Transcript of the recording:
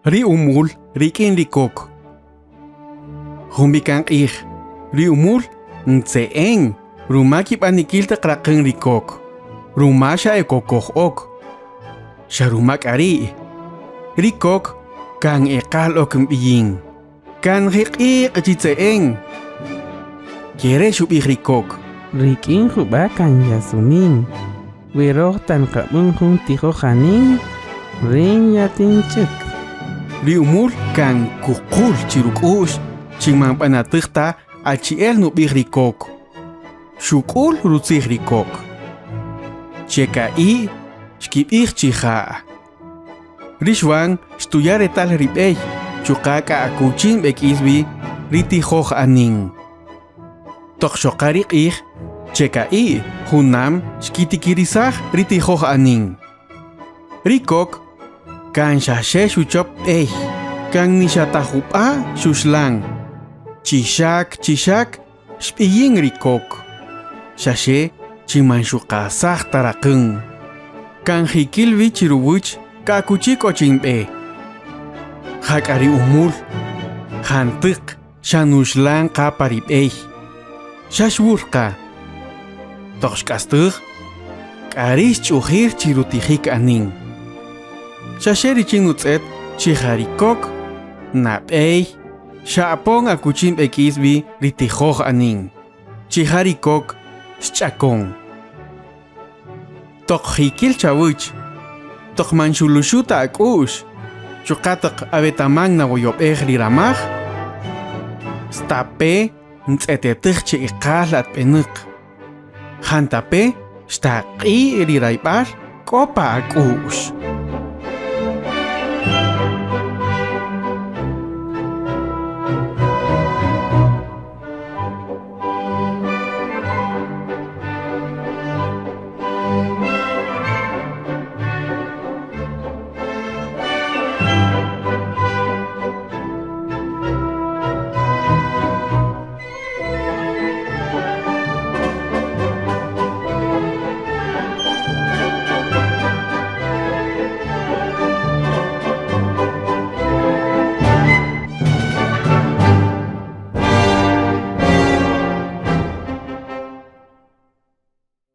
Ri umul rik'in ri kok. Jun b'ikan q'ij, ri umul ntze'en ruma kib'anikil taq raqän ri kok, ruma xa e kokoj ok. Xa ruma k'a ri', ri kok kan eqal ok nb'iyin, kan jiq'iq' chi tze'en. Ke re' xub'ij ri kok. Rik'in jub'a' kan yasumin, we röj ta nqab'än jun tijoj anin, rïn yatinch'äk. Ri umül kan kuqül chi ruk'u'x chi man b'anatäj ta achi'el nub'ij ri kok. Xuk'ül rutzij ri kok. Che ka'i' xkib'ij chi ja'. Ri Xwan xtuya' retal ri b'ey chuqa' k'a akuchi nb'ek'is wi ri tijoj anin. Toq xoqa ri q'ij, che ka'i' junam xkitikirisaj ri tijoj anin. Ri kok kan xa xe xuchop b'ey, kan nixatajub'a' xuxlan. Chi xak chi xak xb'iyin ri kok, xa xe chi man xuqasaj ta raqän. Kan jikil wi chi ruwäch k'a akuchi k'o chi nb'e. Jak'a ri umül, jantäq xa nuxlan qa pa ri b'ey, xa xwür qa. Toq xk'astäj, k'a ri' xch'ujir chi rutijik anin. Xa xe richin nutz'ët chi ja ri kok, nab'ey, xa apon akuchi nb'ek'is wi ri tijoj anin, chi ja ri kok xch'akon. Toq jikil chawäch, toq man xuluxu ta ak'u'x, chuqa' toq awetaman nawoyob'ej ri ramaj, stape' ntz'etetëj chi iqal at b'enäq, jantape' xtaq'i' ri rayb'äl k'o pa ak'u'x.